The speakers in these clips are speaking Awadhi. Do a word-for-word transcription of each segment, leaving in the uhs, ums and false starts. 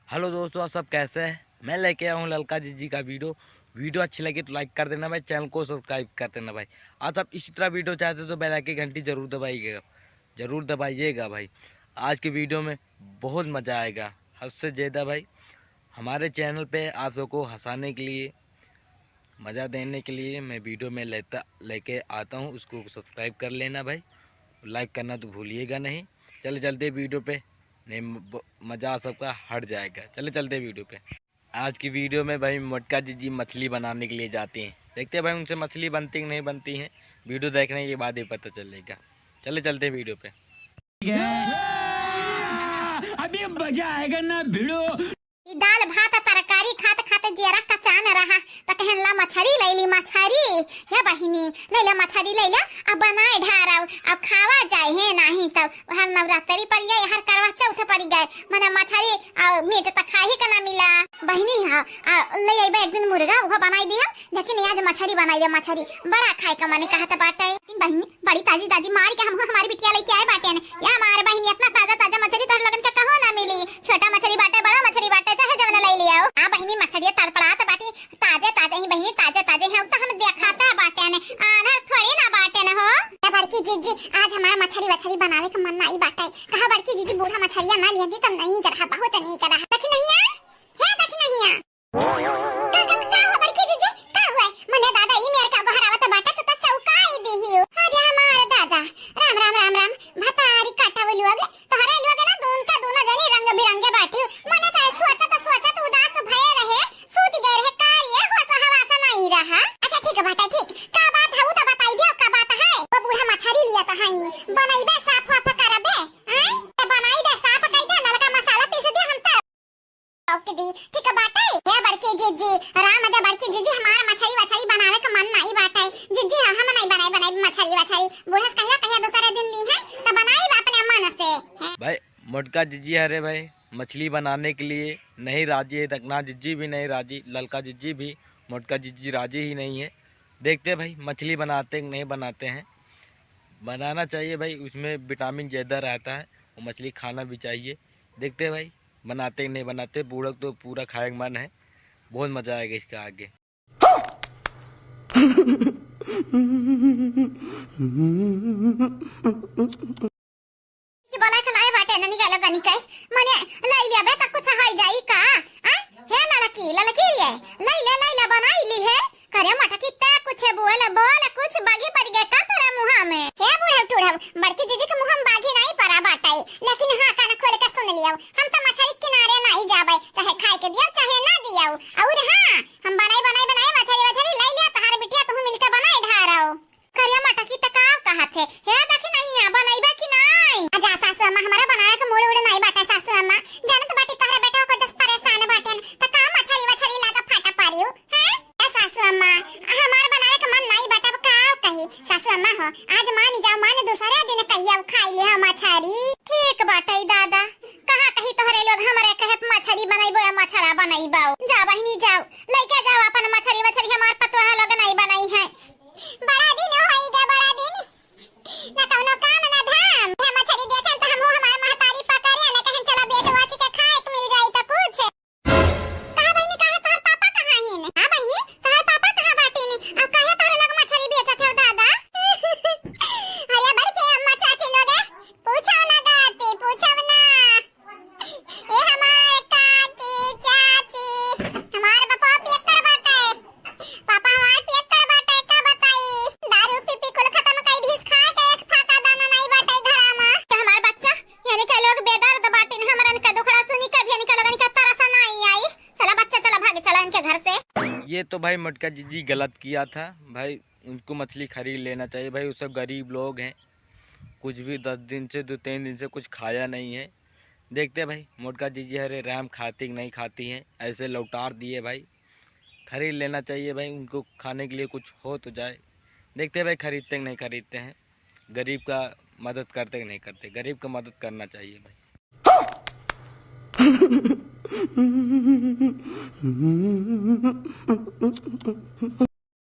हेलो दोस्तों, आप सब कैसे हैं? मैं लेके आया हूँ ललका जिज्जी का वीडियो। वीडियो अच्छी लगी तो लाइक कर देना भाई, चैनल को सब्सक्राइब कर देना भाई। आप सब इसी तरह वीडियो चाहते हो तो बेल आइकन घंटी जरूर दबाइएगा, जरूर दबाइएगा भाई। आज की वीडियो में बहुत मज़ा आएगा, हद से ज़्यादा भाई। हमारे चैनल पे आप सबको हंसाने के लिए, मज़ा देने के लिए मैं वीडियो में लेता, लेके आता हूँ, उसको सब्सक्राइब कर लेना भाई, लाइक करना तो भूलिएगा नहीं। चले चलते वीडियो पे, नहीं म-, ब-, मज़ा सबका हट जाएगा। चले चलते वीडियो पे। आज की वीडियो में भाई मोटका जिज्जी मछली बनाने के लिए जाते हैं, देखते हैं भाई उनसे मछली बनती कि नहीं बनती है, वीडियो देखने के बाद ही पता चलेगा। चले चलते हैं वीडियो पे। अभी मजा आएगा ना भिड़ो। ई दाल भात आ तरकारी खात खात जियरा कचान रहा, त कहन ला मछरी लैली, मछरी। हे बहिनी, लैला मछरी लैला, अब बनाए ढारव, अब खावा जाए, हे नाही तब हर नवरात्रि पड़ि गए, हर करवा चौथ पड़ि गए, मने मछरी और मीट त खाही के ना मिला। बहिनी, हाँ, आ, ले अइबे एक दिन मुर्गा, उहो बनाई दिहब, लेकिन आज मछरी बनाई दे, मछरी। बड़ा खाए का मने कहत बाटे। बहिनी, बड़ी ताजी ताजी मारी के हमहू हमारी बिटिया लेके आए बाटे ने। या हमारे बहिनी, इतना ताजा ताजा मछरी तोहरे लोगन के कहो ना मिली। छोटा मछरी बाटे, बड़ा मछरी बाटे, चाहे जवन ले लियाओ। हाँ बहिनी, मछरिया तड़पड़ात बाटी, ताजे ताजे ही बहिनी, ताजे ताजे ही। अब तो हम देखाता बाटे ने, आनर थोड़ी ना बाटे ने हो। ए बड़की जिज्जी, आज हमार मछरी वछरी बनावे के मन नाई बाटे। कहा बड़की जिज्जी, बूढ़ा मछरिया ना लियती तो नीक रहा, बहुत नीक रहा। देखी नहिया, हे देखी नहिया। का, का, का हुआ बड़की जिज्जी? का हुआ? मने दादा, ई मेर का गोहरावत बाटे, तू तो चौकाई दिहियो। अरे हमार दादा, राम, राम, राम, राम, भतारी काटा वो लोग, तोहरे लोग ना दून के दूनो जनी रंग बिरंगे बाटी। मने तो सोचत, सोचत उदास भये रहे, सूती गए रहे, कारी है, होश हवास नहीं रहा। अच्छा ठीक बाटे, ठीक। का बात है, वो तो बताई दियो, का बात है? वो बूढ़ा मछरी लिया तो है, बनइबे साफ वाफ करबे, हैं? तो बनाई दे, साफ कई दे, ललका मसाला पीस दे, हम तो ओके दी, ठीक बाटे। हे बड़की जिज्जी, राम दे बड़की जिज्जी, हमार मछरी वछरी बनावे के मन नाई बाटे। जिज्जी, हम नाई बनाई, बनाई मछरी वछरी। बूढ़स कहिया, कहिया दूसरे दिन ली है, तो बनाई अपने मन से। हैं? भाई, मोटका जिज्जी, अरे भाई, मछली बनाने के लिए नहीं राजी है, तक ना जिज्जी भी नहीं राजी, ललका जिज्जी भी, मोटका जिज्जी राजी ही नहीं है। देखते हैं भाई, मछली बनाते हैं कि नहीं बनाते हैं। बनाना चाहिए भाई, उसमें विटामिन ज़्यादा रहता है, वो मछली खाना भी चाहिए। देखते हैं भाई, बनाते कि नहीं बनाते। बूढ़ा तो पूरा खाए का मन है, बहुत मजा आएगा इसका आगे। कि बोला के लाए बाटे ननी गलो गनी के, मने लाई लिया बे त कुछ होई जाई का? आ? हे ललकी, ललकी रे, लाई ले, लाई ले, बनाई ली है। करे मटकी ते कुछ बोल, बोल, कुछ बागी पड़ गए का तोरे मुहा में? हे बूढ़व टूढ़व, बड़की जिज्जी के मुहा में बागी नहीं पड़ा बाटे, लेकिन हाँ, कान खोल के सुन लियो, हम तो मछरी किनारे नहीं जाबे, चाहे खाए के दियो, चाहे ना दियो। और हाँ, हम बनाई, बनाई, बनाई मछरी वछरी लाई लियो, तहार बिटिया तुहू मिलके बनाई ढारो। करिया मटकी त का कहत है? हे देखी नहिया, बनइबे कि नाई? आ जा सासू अम्मा, हमारा बनाए के मूड उड़ नाई बाटे सासू अम्मा। जानत बाटी तोहरे बेटा को दस परेशान बाटेन, त का मछरी वछरी लागा फाटा पारियो, हैं? ए सासू अम्मा, हमार बनावे के मन नाई बाटे, अब का कही? सासू अम्मा हो, आज मान जाओ, मान दूसरे दिन कहिया खाई ले हम मछरी। ठीक बाटे दादा, कहाँ कही तोहरे लोग हमरे कहे मछरी बनइबो या मछरा बनइबो। जा बहिनी जाओ, लइके जाओ अपन मछरी वछरी, हमार पतोह लोग नाई बनई है। बड़ा दिन होई गे, बड़ा दिन। ना कौनो काम, ना धाम। ये मछरी देखें तो हमहू हमार महतारी पकड़े, ना कहें चला बेच वाच के खाए के मिल जाई तो कुछ। कहा बहिनी, कहा तोहर पापा कहाँ हिन? हाँ बहिनी, तोहर पापा कहाँ बाटिन? अब काहे तोहरे लोग मछरी बेचत हो दादा? अरे बड़के अम्मा चाची लोग, पूछो ना गाती, पूछो ना। ए हमार काकी, चाची, हमार बापा पियक्कड़ बाटे। पापा हमार पियक्कड़ बाटे, का बताई? दारू पी पी कुल खतम कई दिस, खा के एक फाका दाना नाई बाटे घरा मा। तो हमार बच्चा, यानी के लोग बेदर्द बाटिन, हमरन के दुखड़ा सुनी के भी यानी के लोगन के तरस नाई आई। चला बच्चा, चला भाग, चला इनके घर से। ये तो भाई मोटका जिज्जी गलत किया था भाई, उनको मछली खरीद लेना चाहिए भाई, वो सब गरीब लोग हैं, कुछ भी दस दिन से, दो तीन दिन से कुछ खाया नहीं है। देखते हैं भाई, मोटका जिज्जी हरे राम खाती कि नहीं खाती हैं, ऐसे लौटार दिए भाई। खरीद लेना चाहिए भाई, उनको खाने के लिए कुछ हो तो जाए। देखते हैं भाई, खरीदते कि नहीं खरीदते हैं, गरीब का मदद करते कि नहीं करते, गरीब का मदद करना चाहिए भाई।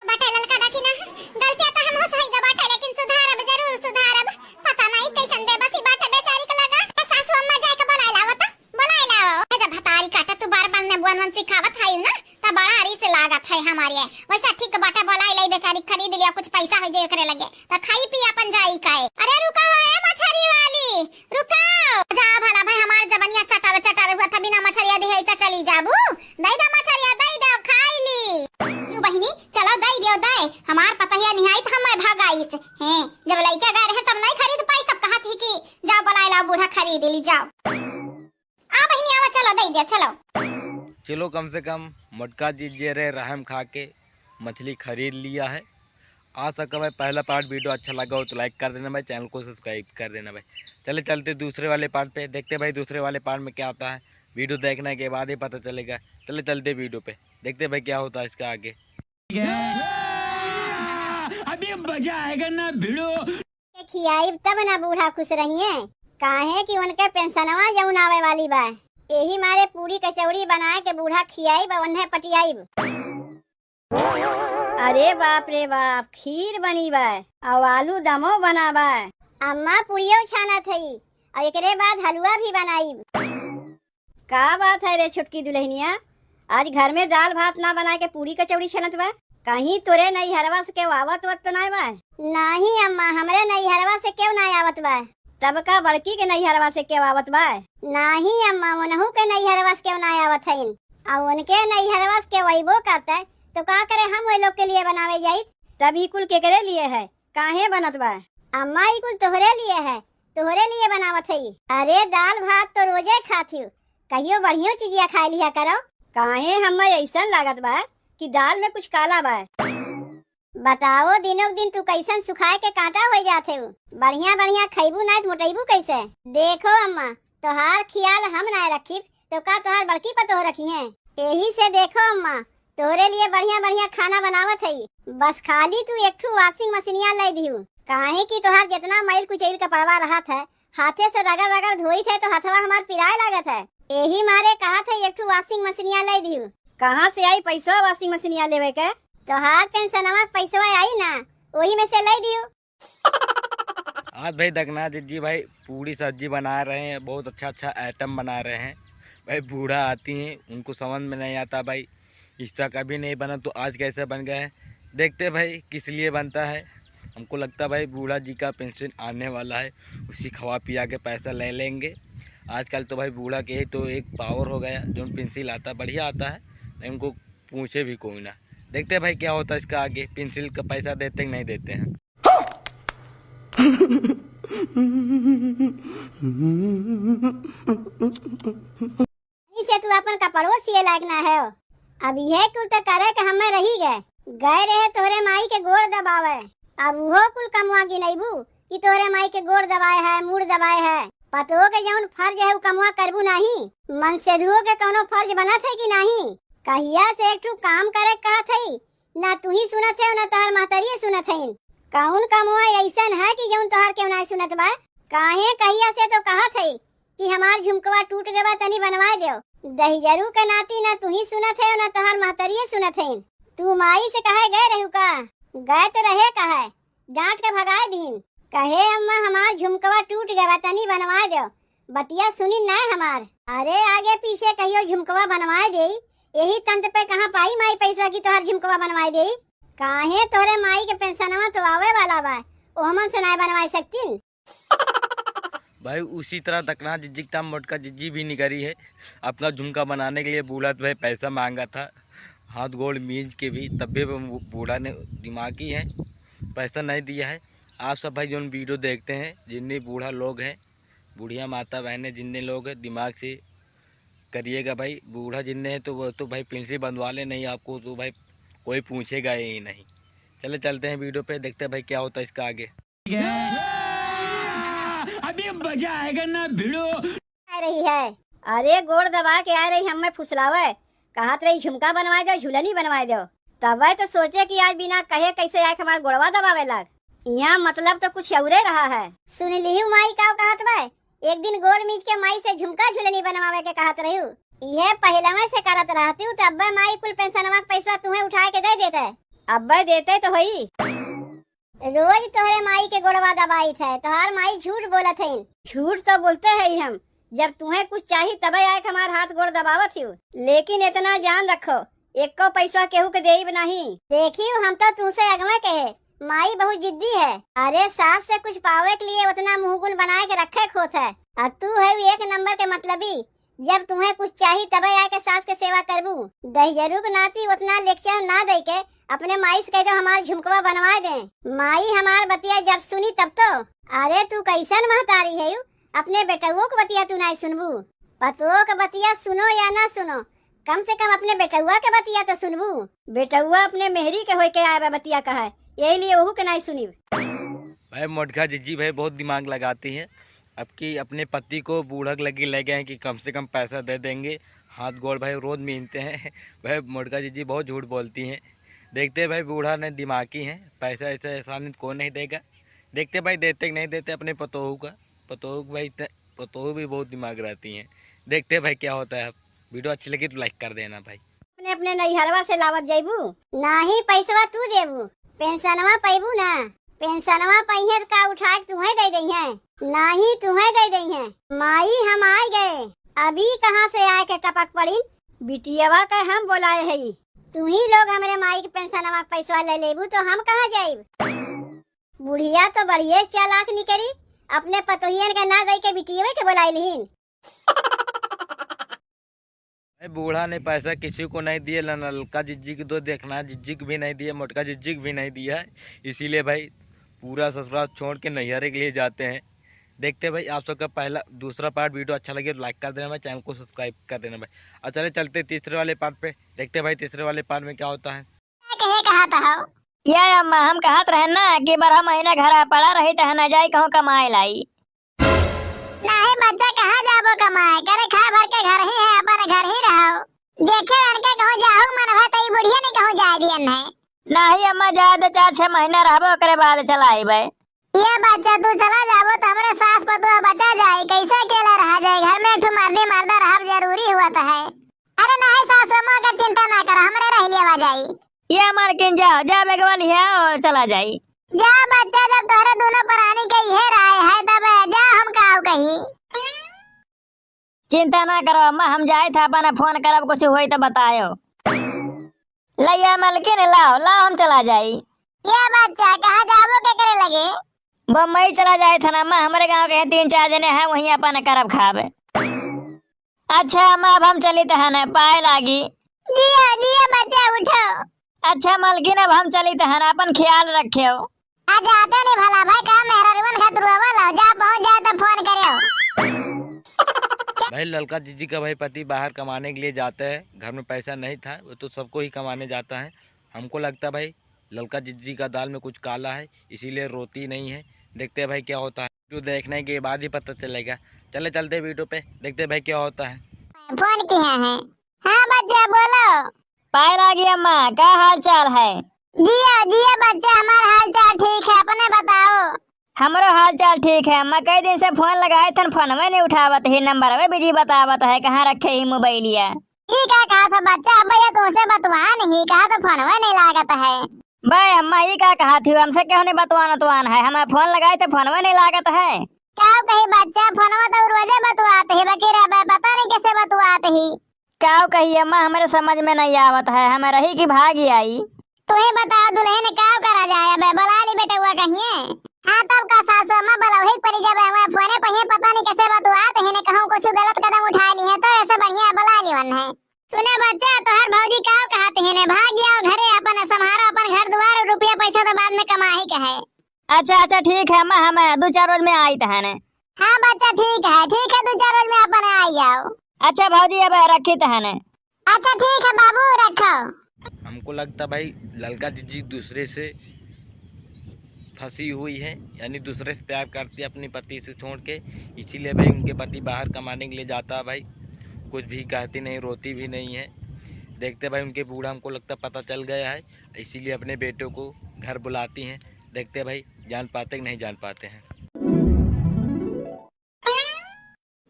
बाटे ललका देखी ना, गलतिया तो हमहू से होई गा बाटे, लेकिन सुधारब, जरूर सुधारब। पता नहीं कैसन बेबसी बाटे बेचारी के लगा। ए सासू अम्मा जाए के बोलाए लावो तो, बोलाए लावो। ए जब भतारी काटे चिखावत है ना, त बड़ा अरी से लागत है हमारे। वैसा ठीक बाटे, बोलाई लाई बेचारी, खरीद लिया, कुछ पैसा हो जाए एकरे लगे, त खाई पी अपन जाई काए। अरे रुका हो ए मछरी वाली, रुका। जा भला भाई, हमार जबनिया चटर चटर हुआ था, बिना मछरिया दिहे ऐसा चली जाबू। दई दे मछरिया, दई दे, खाई ली। यू बहिनी, चलो दई दियो, दे। हमार पतहिया निहाई त हमें भगाइस। हैं, जब लइका गए रहे तब नहीं खरीद पाई, सब कहा थी कि जाओ बोलाई लाओ बूढ़ा खरीद ली, जाओ। आ बहिनी आवा, चलो दई दियो, चलो। चलो, कम से कम मोटका जी जे रहे रहम खा के मछली खरीद लिया है। आशा करब भाई पहला पार्ट वीडियो अच्छा लगा हो तो लाइक कर देना भाई, चैनल को सब्सक्राइब कर देना भाई। चले चलते दूसरे वाले पार्ट पे, देखते भाई दूसरे वाले पार्ट में क्या होता है। वीडियो देखने के बाद ही पता चलेगा। चले चलते वीडियो पे, देखते भाई क्या होता है इसका आगे। अभी मजा आएगा ना भिड़ो। के खियाइब तब ना बूढ़ा खुश रहिए, काहे कि उनके पेंशनवा जौन आवे वाली बा, यही मारे पूरी कचौड़ी बनाए के बूढ़ा खियाइब, उन्हें पटियाइब। अरे बाप रे बाप, खीर बनी बा, अउ आलू दमो बना बा। अम्मा पूड़ियो छानत हई, अउ एकरे बाद हलुआ भी बनाइब। का बात है रे छोटकी दुल्हनिया, आज घर में दाल भात ना बनाए के पूरी कचौड़ी छनत बा? कहीं तोरे नैहरवा से केहू आवत वत तो नाय बा? नाही अम्मा, हमरे नैहरवा से केहू ना आवत बा। तब का बड़की के नैहरवा से केहू आवत बा? नाही अम्मा, उनहू के नैहरवा से केहू ना आवत हइन। आ उनके नैहरवा से केहू अइबो करते तो का करे, हम वही लोग के लिए बनावे जाइत। तब ई कुल केकरे लिए है, काहे बनत बा? अम्मा, ई कुल तोहरे लिए है, तोहरे लिए बनावत हई। अरे, दाल भात तो रोजे खात हियो, कहियो बढ़ियो चीजिया खाए लिया करो। काहे हम्मे ऐसन लागत बा कि दाल में कुछ काला बा? बताओ, दिनों दिन तू कैसन सुखाए के कांटा हो जात है। बढ़िया बढ़िया खैबू नाय तो मोटैबू कैसे? देखो अम्मा, तोहार ख्याल हम नाय रखिब, तो का तोहार बड़की पतोह रखी हैं? यही से देखो अम्मा, तोहरे लिए बढ़िया बढ़िया खाना बनावत हई। बस खाली तू एक ठू वॉशिंग मशीनिया लै दिहू, काहे कि तोहार जितना मैल कुचैल कपड़वा रहत है, हाथे से रगड़ रगड़ धोइत है तो हथवा हमार पिराए लागत है। यही मारे कहत है एक ठू वॉशिंग मशीनिया लै दिहू। कहाँ से आई पैसवा वॉशिंग मशीनिया लेवे के? तोहार पेंशनवा के पैसवा आई ना, वही में से लै दिहू। आज भाई दकना जिज्जी भाई पूड़ी सब्जी बना रहे हैं, बहुत अच्छा अच्छा आइटम बना रहे हैं। भाई बूढ़ा आती हैं, उनको समझ में नहीं आता भाई, इसका कभी नहीं बना तो आज कैसे बन गया है। देखते भाई किस लिए बनता है। हमको लगता भाई बूढ़ा जी का पेंशन आने वाला है, उसी खवा पिया के पैसा ले लेंगे। आजकल तो भाई बूढ़ा के ही तो एक पावर हो गया, जो पेंसिल आता बढ़िया आता है, लेकिन उनको पूछे भी कोई ना। देखते भाई क्या होता है इसका आगे, पेंसिल का पैसा देते कि नहीं देते हैं। इसे तू अपन कपड़ो सिए लायक ना है। अब यह कुल तो करे के हमें रही गए। गए रहे तोहरे माई के गोड़ दबावे, अब वो कुल कमवा गिनैबू कि तोहरे माई के गोड़ दबाए है, मूड़ दबाए है। पतोह के जौन फर्ज है उ कमवा करबू नाही। मनसेधुओ के कौनो फर्ज बनत है कि नाही? कहिया से एक ठू काम करे के कहत है, ना तू ही सुनत है, ना तोहर महतरिये सुनत है। कौन कमवा ऐसन है कि जौन तोहर केहू ना सुनत बा? काहे कहिया से तो कहत है कि हमार झुमकवा टूट गवा, तनी बनवाए देव। दहिजरू के नाती ना तू ही सुनत है, ना तोहर महतरिये सुनत है। तू माई से कहे गए रहू का? गए तो रहे कहे, डांट के भगाए दीन। कहे अम्मा हमार झुमकवा टूट गवा, तनी बनवाए देव। बतिया सुनी ना हमार। अरे आगे पीछे कहियो झुमकवा बनवाए देई, यही तंत पे कहाँ पाई माई पैसा की तोहर झुमकवा बनवाए देई? काहे तोहरे माई के पेंशनवा तो आवे वाला बा, ओ हमन से नाय बनवाए सकतीन? भाई उसी तरह दकना जिज्जी के ताम मोटका जिज्जी भी निकरी है। अपना झुमका बनाने के लिए बूढ़ा भाई पैसा मांगा था, हाथ गोड़ मीज के भी, तब भी वो बूढ़ा ने दिमागी है, पैसा नहीं दिया है। आप सब भाई जौन वीडियो देखते हैं, जितने बूढ़ा लोग हैं, बूढ़िया माता बहनें, जितने लोग हैं, दिमाग से करिएगा भाई। बूढ़ा जितने हैं तो वो तो भाई पेंसिल बंधवा ले, नहीं आपको तो भाई कोई पूछेगा ही नहीं। चले चलते हैं वीडियो पे, देखते हैं भाई क्या होता है इसका आगे। अभी मजा आएगा ना भिड़ो। आ रही है। अरे गोड़ दबा के आ रही, हमें फुसलावे, कहत रही झुमका बनवाए दो, झुलनी बनवाए दो। तबे तो सोचे कि आज बिना कहे कैसे आके हमार गोड़वा दबावे लाग। यहाँ मतलब तो कुछ औरे रहा है। सुन लिहू माई का कहत बा, एक दिन गोड़ मीज के माई से झुमका झुलनी बनवावे के कहत रहू। इहे पहिलवे से करत रहती हूँ, तब्बे माई कुल पेंशनवा के पैसा तुम्हें उठाए के दे देते। अब्बे देते तो होई। रोज तोहरे माई के गोड़वा दबाइत है, तोहार माई झूठ बोलत है। झूठ तो बोलते है ही हम, जब तुहें कुछ चाही तबे आए के हमार हाथ गोड़ दबावत हिउ। लेकिन इतना जान रखो, एको पैसा केहू के देइब नाहीं। देखिउ, हम तो तुहसे अगवे कहे, माई बहुत जिद्दी है। अरे सास से कुछ पावे के लिए उतना मुंहगुन बनाए के रखे के होत है, और तू है एक नंबर के मतलबी। जब तुहें कुछ चाही तबे आके सास के सेवा करबू। दहियरू के नाती उतना lecture ना दे के अपने माई से कह दो हमार झुमकवा बनवा दे। माई हमार बतिया जब सुनी तब तो। अरे तू कैसन महतारी है यू? अपने बेटउओ के बतिया तू नाई सुनबू। पतोह के बतिया सुनो या ना सुनो, कम से कम अपने बेटउआ के बतिया तो सुनबू। बेटउआ अपने मेहरी के होई के आए बा बतिया कहा, यही लिए ओहू के नाई सुनी। भाई मोटका जिज्जी भाई बहुत दिमाग लगाती है। अब की अपने पति को बूढ़ा के लगे ले गए हैं कि कम से कम पैसा दे देंगे। हाथ गोड़ भाई रोज मीनते हैं। भाई मोटका जिज्जी बहुत झूठ बोलती हैं। देखते हैं भाई बूढ़ा ने दिमागी है, पैसा ऐसा एहसान को नहीं देगा। देखते भाई देते कि नहीं देते अपने पतोहू का। पतोहू भाई इतने, पतोहू भी बहुत दिमाग रहती हैं। देखते हैं भाई क्या होता है। अब video अच्छी लगी तो like कर देना भाई। अपने, अपने नैहरवा से लावत जइबू? नाही, पैसवा तू देबू, पेंशनवा पैबू ना। पेंशनवा पइहें त का उठाए के तुहें दे दइहें? नाही, तुहें दे दइहें। माई, हम आइ गए, अभी कहाँ से आए के टपक पड़िन? बिटियवा के हम बोलाए हई। तुही लोग हमरे माई के पेंशनवा के पैसवा ले लेबू तो हम कहाँ जाइब? बुढ़िया तो बड़िए चालाक निकरी, अपने पतोहियन के ना दे के बिटियवे के बोलाइ लिहिन। भाई, बूढ़ा ने पैसा किसी को नहीं दिए, ना ललका जिज्जी को दो, देखना जिज्जी को भी नहीं दिए, मोटका जिज्जी को भी नहीं दिया है। इसीलिए भाई पूरा ससुराल छोड़ के नैहरे के लिए जाते हैं। देखते हैं भाई, आप सबका पहला, दूसरा part video अच्छा लगे तो like कर देना भाई, channel को subscribe कर देना भाई। और चले चलते तीसरे वाले part पे, देखते हैं भाई तीसरे वाले part में क्या होता है। कहे कहत हो? ये अम्मा, हम कहत रहे ना कि बारह महीना घर पड़ा रही, त ना जाई कहूँ कमाए लाई। नाही बच्चा, कहाँ जाबो कमाए? करे खा भर के घर ही है, अपन घर ही रहो। देखे लड़के कहूँ जाहू मन भा, त ई बुढ़िया ने कहूँ जाए दियन है। नाही अम्मा, जाए दे, चार छह महीना रहबो, ओकरे बाद चला अइबे। ये बच्चा, तू चला जाबो त हमरे सास पतोह बचा जाए, कैसे अकेला रहा जाए? घर में एक ठो मर्दे मर्दा रहब जरूरी हुआ त है। अरे नाही सासु अम्मा के चिंता ना कर, हमरे रह लेवा जाई। ये मालकिन, जाओ, जा बेगवा लिहा और चला जाई। जा बच्चा, जब तोहरे दोनों प्राणी के इहे राय है, तब जा, हम काव कही। चिंता ना करो अम्मा, हम जाए था अपन फोन करब, कुछ होई तो बतायो। लइया मालकिन, लाओ, लाओ, हम चला जाई। ये बच्चा, कहाँ जाबो के करे लगे? बम्बई चला जाए था ना अम्मा, हमरे गाँव के हैं तीन चार जने हैं, वहीं अपन करब खाब। अच्छा अम्मा, अब हम चलित हन, पाए लागी। जिया, जिया बच्चा, उठो। अच्छा मलकिन, अब हम चलित हन, अपन ख्याल रखेव। आ जाते नहीं भला भाई, का मेहरारुअन खातिर रोवल हो? जा पहुँच जाए तो फोन करेव। भाई ललका जिज्जी का भाई पति बाहर कमाने के लिए जाता है, घर में पैसा नहीं था, वो तो सबको ही कमाने जाता है। हमको लगता भाई ललका जिज्जी का दाल में कुछ काला है, इसीलिए रोती नहीं है। देखते हैं भाई क्या होता है, video देखने के बाद ही पता चलेगा। चले चलते video पे, देखते हैं भाई क्या होता है। फोन किया है। हाँ बच्चा बोलो। पाए लागी अम्मा, का हाल चाल है? जिया जिया बच्चा, हमार हाल चाल ठीक है, अपने बताओ। हमरो हाल चाल ठीक है अम्मा, कई दिन से फोन लगाए थन, फोनवे नहीं उठावत ही, नंबरवे busy बतावत है, कहाँ रखे ही मोबाइलिया। ई का कहत हो बच्चा, अब भैया तुमसे बतवान ही, कहा तो फोनवे नहीं लागत है। बे अम्मा, ई का कहत हो, हमसे केहू नहीं बतवान उतवान है, हम फोन लगाए थे, फोनवे नहीं लागत है। का कही बच्चा, फोनवा तो रोजे बतवात ही, बाकी रे बे पता नहीं कैसे बतवात ही। का कही अम्मा, हमरे समझ में नहीं आवत है, हम रही कि भागी आई। तू ही बताओ दुल्हन, का करा जाए, अब बुला ली बेटउआ कहिए। हाँ तब का सासू अम्मा, बुलावे के पड़ी, जब हमें फोने पे ही पता नहीं कैसे बतवात ही, ने कहूँ कुछ गलत कदम उठा ली है, तो ऐसे बढ़िया बुला ली वन है। सुने बच्चा, तोहर भौजी का कहत ही ने, भाग जाओ घरे, अपन संभारो अपन घर दुआर, रुपया पैसा तो बाद में कमाही के है। अच्छा अच्छा ठीक है अम्मा, हम दो चार रोज में आइत हन। हाँ बच्चा ठीक है, ठीक है, दो चार रोज में अपन आ जाओ। अच्छा भौजी, अब रखित हन। अच्छा ठीक है बाबू, रखो। हमको लगता भाई ललका जिज्जी दूसरे से फंसी हुई है, यानी दूसरे से प्यार करती है अपने पति से छोड़ के, इसीलिए भाई उनके पति बाहर कमाने के लिए जाता है भाई, कुछ भी कहती नहीं, रोती भी नहीं है। देखते भाई उनके बूढ़ा हमको लगता पता चल गया है, इसीलिए अपने बेटों को घर बुलाती हैं। देखते भाई जान पाते कि नहीं जान पाते हैं।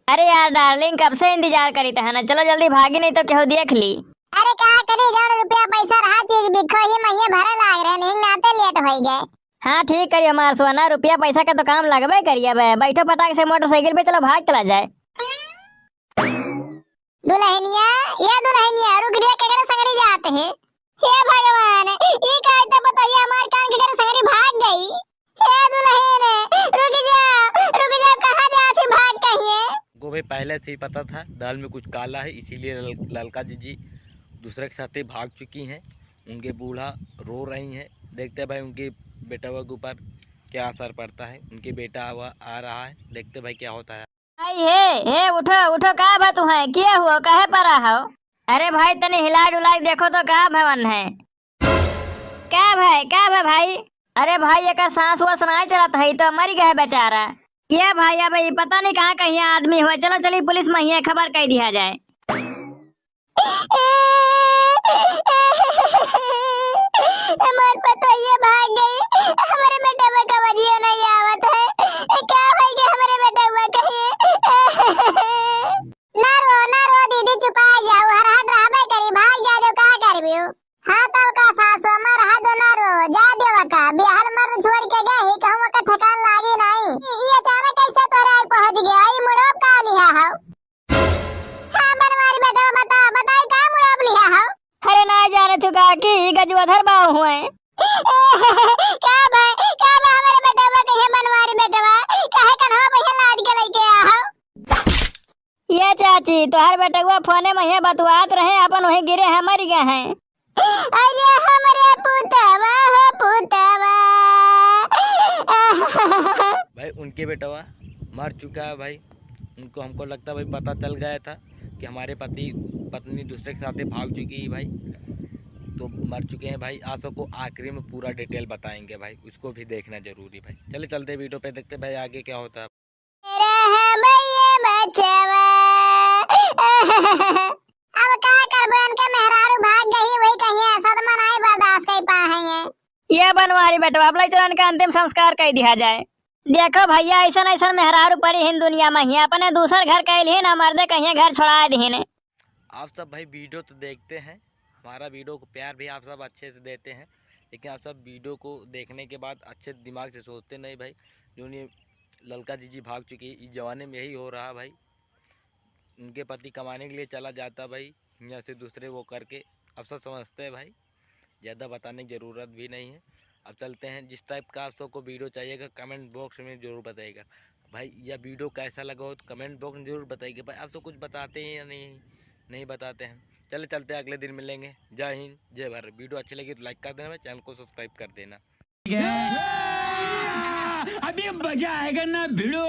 अरे यार डार्लिंग, कब से इंतजार करी तहन, चलो जल्दी भागी, नहीं तो केहू देख ली। अरे का करी, जौन रुपया पैसा रहा चीज बिखो ही महीने भरे लाग रहे, नहीं नाते लेट होई गए। हाँ ठीक करियो हमार सोना, रुपया पैसा का तो काम लगबे करिए। अब बैठो फटाक से मोटरसाइकिल पे, चलो भाग चला जाए। दुलहिनिया, ए दुलहिनिया, रुक जा, केकरे संगड़ी जात है? हे भगवान, ई काहे तो बताइए, हमार कान केकरे संगड़ी भाग गई? हे दुलहिन, रुक जा, रुक जा, कहाँ जात ही भाग कहिए? उनको भी पहले से ही पता था दाल में कुछ काला है, इसीलिए लल-, ललका जीजी दूसरे के साथे भाग चुकी हैं। उनके बूढ़ा रो रही हैं। देखते हैं भाई उनके बेटवा के ऊपर क्या असर पड़ता है। उनके बेटा आवा, आ रहा है, देखते हैं भाई क्या होता है। भाई हे, हे उठो, उठो, का बा तुहैं? के हुआ, काहे परा हो? अरे भाई तनी हिला डुला के देखो तो का भवन है। का भाई, का भा भाई? अरे भाई एकर सांस वास नाहीं चलत है, ई तो मरि गए बेचारा। ए भाई, अब ई पता नहीं कहाँ कहिया आदमी हुए। चलो, चली पुलिस महिया खबर कइ दिहा जाए। हमार पतोहिया भाग गई, हमरे बेटवा का वजियो नहीं आवत है। का होई गे हमरे बेटवा कहिए? ना रो, ना रो दीदी, चुपा जाओ, हर हट रहबे करी, भाग जा जो का करबियो। हाँ, तब का सासु, हमार हाथ ना रो, जा देवा का, बिहार मर छोड़ के गए ही, कहूँ का ठिकान लागी नहीं। ई अचानक कैसे तोरे आइ पहुँच गया? ई मुड़ोप का लिहा हो? हाँ, बनवारी बेटवा, बता, बताई का मुड़ोप लिहा हो? अरे ना जाने चुका कि ई गजवधर बाऊ हुए। का भाई, का बा हमारे बेटवा कहिए बनवारी बेटवा? काहे कन्हवा बहिया लाद के लेके आ हो? ए चाची, तोहर बेटवा फोने महिया बतुआत रहे, अपन वहीं गिरे हैं, मरि गए हैं। अरे हमरे पुतवा हो पुतवा। भाई उनके बेटवा मर चुका है भाई। उनको, हमको लगता है भाई पता चल गया था कि हमारे पति पत्नी दूसरे के साथ भाग चुकी है भाई, तो मर चुके हैं भाई। आप सबको आखिरी में पूरा detail बताएंगे भाई, उसको भी देखना जरूरी भाई। चलिए चलते video पे, देखते भाई आगे क्या होता है। मेरा है भैया बचवा। अब का करबो, इनके मेहरारू भाग गई, वही कहिए सदमा नाहीं बर्दाश्त कर पा है ये। ए बनवारी बेटवा, अब लइचरन के अंतिम संस्कार कइ दिहा जाए। देखो भैया, अइसन अइसन मेहरारू परी हिन दुनिया महिया, अपने दूसर घर कइल ही ना मर्दे कहिए घर छोड़ाइ दिहिन। आप सब भाई video तो देखते हैं, हमारा video को प्यार भी आप सब अच्छे से देते हैं, लेकिन आप सब video को देखने के बाद अच्छे दिमाग से सोचते नहीं भाई। जो ये ललका जीजी भाग चुकी है, इस जमाने में यही हो रहा भाई। उनके पति कमाने के लिए चला जाता भाई, यहाँ से दूसरे वो करके। आप सब समझते हैं भाई, ज़्यादा बताने की ज़रूरत भी नहीं है। अब चलते हैं, जिस type का आप सबको video चाहिएगा comment box में ज़रूर बताइएगा। भाई यह video कैसा लगा हो तो comment box में ज़रूर बताइएगा। भाई आप सब कुछ बताते हैं या नहीं, नहीं बताते हैं। चले चलते हैं, अगले दिन मिलेंगे। जय हिंद, जय भारत। Video अच्छी लगी तो like कर देना, भाई channel को subscribe कर देना। अभी मजा आएगा ना भिड़ो।